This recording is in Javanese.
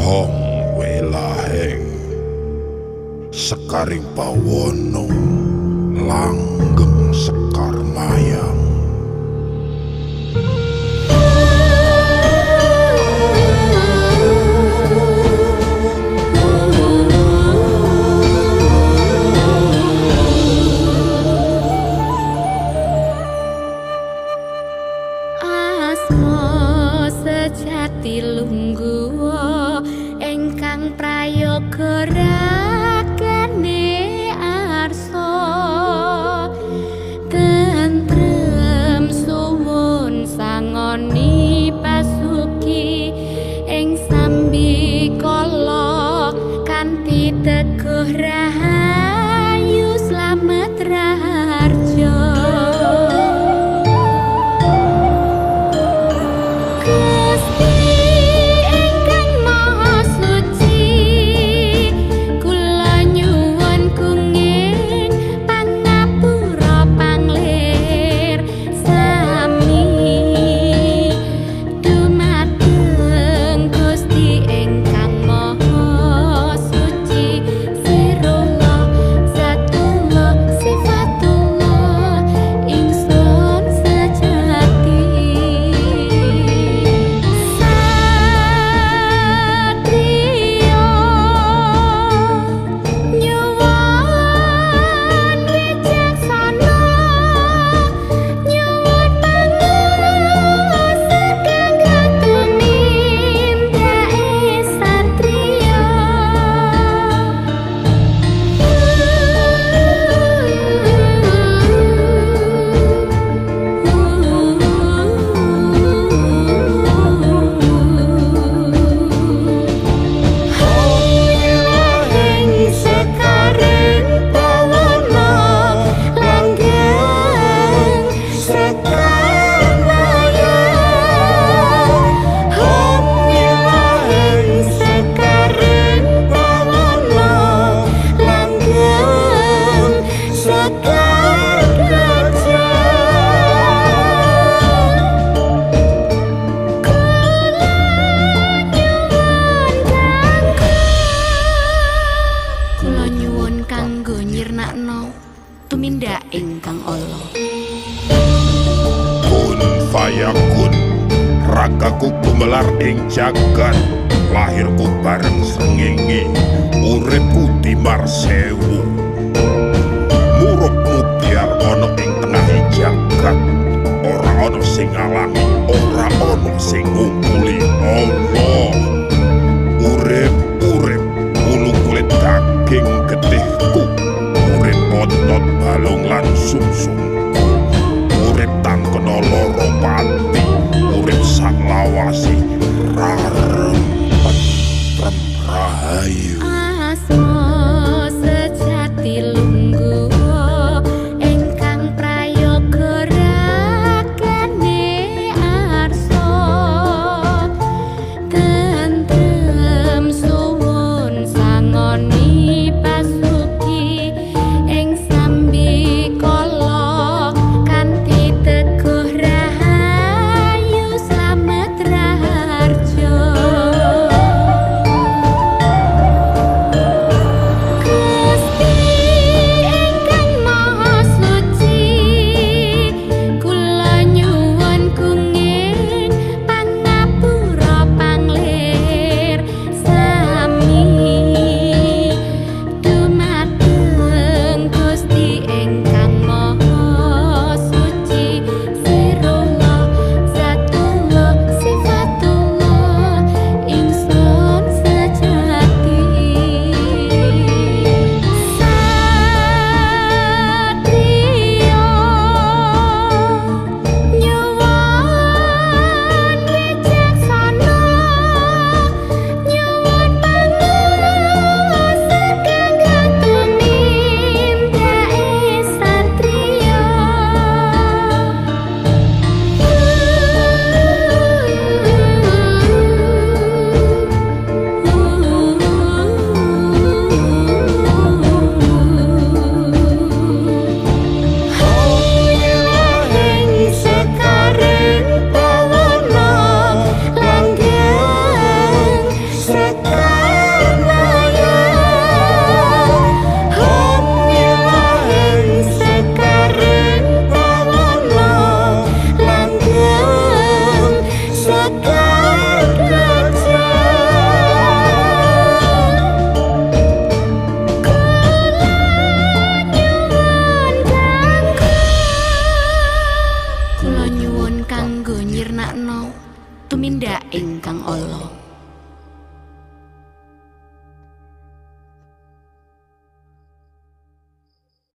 Hong welaheng sekaring bawono langgeng sekar mayang. Asma sejati lungguh ingkang prayoga ragane arsa tentrem suwun sangoni basuki ing sambikala kanthi teguh rahayu slamet raharja. Gusti ingkang Maha Suci, kula nyuwun kenging pangapura panglir sami dumateng Gusti ingkang Maha Suci, sirullah zatullah sifatullah ingsun sejati. Satriya nyuwun wicaksana, nyuwun panguwasa kanggo tumindake satriya. Hong welaheng sekaring bawono langgeng sekar mayang. Hong welaheng sekaring bawono langgeng sekar gajah. Kula nyuwun kanggo nyirnakno tumindak ingkang ala. Kun fayakun, ragaku gumelar ing jagat, lahirku bareng srengenge, uripku timar sewu. Murup mubyar ana ing tengahe jagat, ora ana sing ngalangi, ora ana sing ngungkuli Allah. Urip urip wulu kulit daging getihku, urip otot balung lan sumsumku, urip tan kena lara pati, urip saklawase rarem tentrem rahayu. Asma sejati lungguh ingkang prayoga ragane arsa. Tumindak ingkang ala.